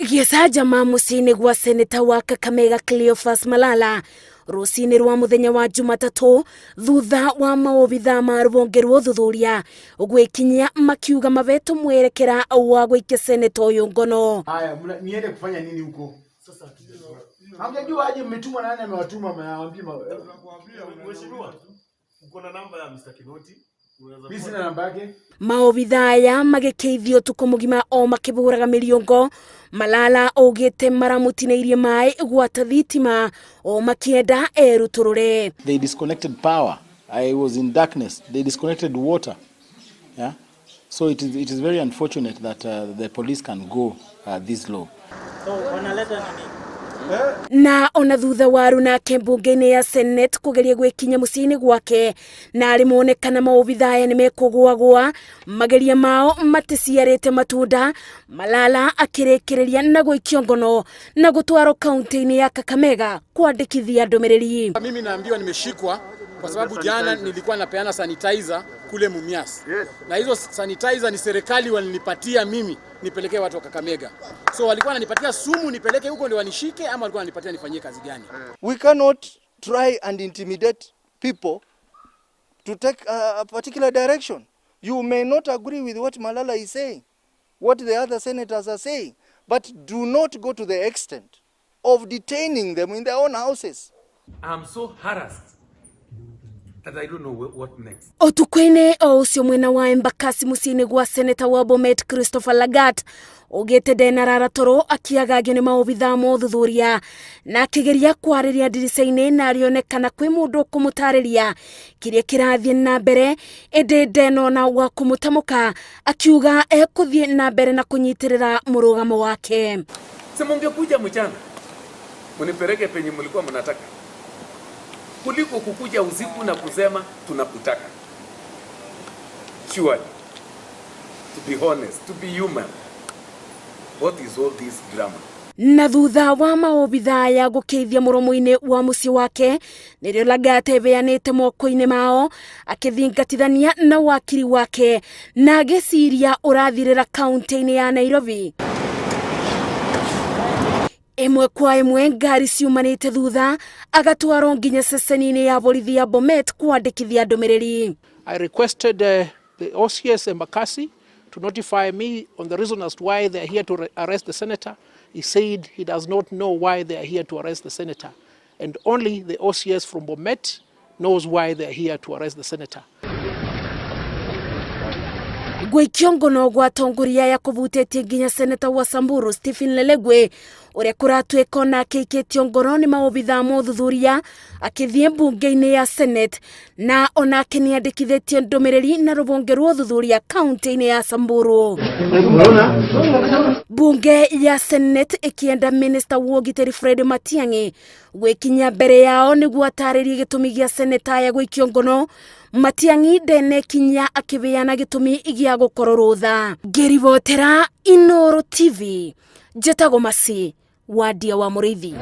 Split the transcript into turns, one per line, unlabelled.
Gĩcanjama mũciĩ-inĩ gwa seneta wa Kakamega Cleophas Malala rũcinĩ rwa mũthenya wa Jumatatũ thutha wa maobithaa ma rũhonge rwa ũthuthuria gwĩkinyia makiuga mabetwo mwerekera wa gũikia seneta ũyũ ngono.
Haya, niende kufanya nini huko? Hamjajua aje mmetumwa na nani amewatuma mnawaambia
Mheshimiwa, uko na namba ya Mr. Kinoti?
Mimi sina namba yake.
Maobithaa aya magĩkĩithio ũtukũ mũgima o makĩbũraga mĩriongo. Malala augĩte maramũtinĩirie maĩ gwata thitima o makĩenda erutũrũre.
They disconnected power. I was in darkness. They disconnected water. Yeah. So it is very unfortunate that the police can go this low.
Na ona thutha wa runake mbunge-inĩ ya Senate kũgeria gwĩkinya mũciĩ-inĩ gwake na arĩ monekana maobithaa aya nĩmekũgũagũa mageria mao maticiarĩte matunda. Malala akĩrĩkĩrĩria na gũikio ngono na gũtwarwo kaunti-inĩ ya Kakamega kwandĩkithia ndũmĩrĩri.
Mimi naambiwa nimeshikwa kwa sababu jana nilikuwa napeana sanitizer kule Mumias. Na hizo sanitizer ni serikali walinipatia mimi nipelekee watu wa Kakamega. So walikuwa wananipatia sumu nipeleke huko ndio wanishike ama walikuwa wananipatia nifanyie kazi gani?
We cannot try and intimidate people to take a particular direction. You may not agree with what Malala is saying, what the other senators are saying, but do not go to the extent of detaining them in their own houses.
I'm so harassed that I don't know what next.
Ũtukũ-inĩ o ũcio mwena wa Embakasi mũciĩ-inĩ gwa seneta wa Bomet Christopher Lagat ugĩte ndenarara toro akĩagagio nĩ maobithaa ma ũthuthuria na akĩgeria kwarĩria ndirica-inĩ na arĩonekana kwĩ mũndũ ũkũmũtarĩria kĩrĩa kĩrathiĩ na mbere ĩndĩ ndenona wa kũmũtamũka akiuga ekũthiĩ na mbere na kũnyitĩrĩra mũrũgamo wake.
Si mungekuja mchana munipeleke penye mlikuwa mnataka kuliko kukuja usiku na kusema tunakutaka. Surely, to be honest, to be human, what is all this drama?
Na thutha wa maobithaa ya gũkĩithia mũromo-inĩ wa mũciĩ wake nĩrĩo Lagat ebeanĩte moko-inĩ mao akĩthingatithania na wakiri wake na agĩciria ũrathirĩra kaunti-inĩ ya Nairobi. Ĩmwe kwa ĩmwe ngari ciumanĩte thutha agatwarwo nginya ceceni-inĩ ya borithi ya Bomet kwandĩkithia ndũmĩrĩri.
I requested the OCS Embakasi to notify me on the reason as to why they are here to arrest the senator. He said he does not know why they are here to arrest the senator. And only the OCS from Bomet knows why they are here to arrest the senator.
Gũikio ngono gwa atongoria aya kũvutĩtie nginya seneta wa Samburu Stephen Lelegwe ũrĩa kũratuĩka onake aikĩtio ngoro nĩ maobithaa ma ũthuthuria akĩthiĩ mbunge-inĩ ya Senate na onake nĩandĩkithĩtie ndũmĩrĩri na rũhonge rwa ũthuthuria kaunti-inĩ ya Samburu. Bunge ya Senate ĩkĩenda minista wa ũgitĩri Fred Matiang'i gwĩkinyia mbere yao nĩguo atarĩrie gĩtũmi gĩa seneta ya gũikio ngono. Matiang'i ndenekinyia akĩbeana gĩtũmi gĩa gũkorwo rũtha. Ngĩribotera Inooro TV, njĩtagwo Masi Wadia wa Mũrĩithi.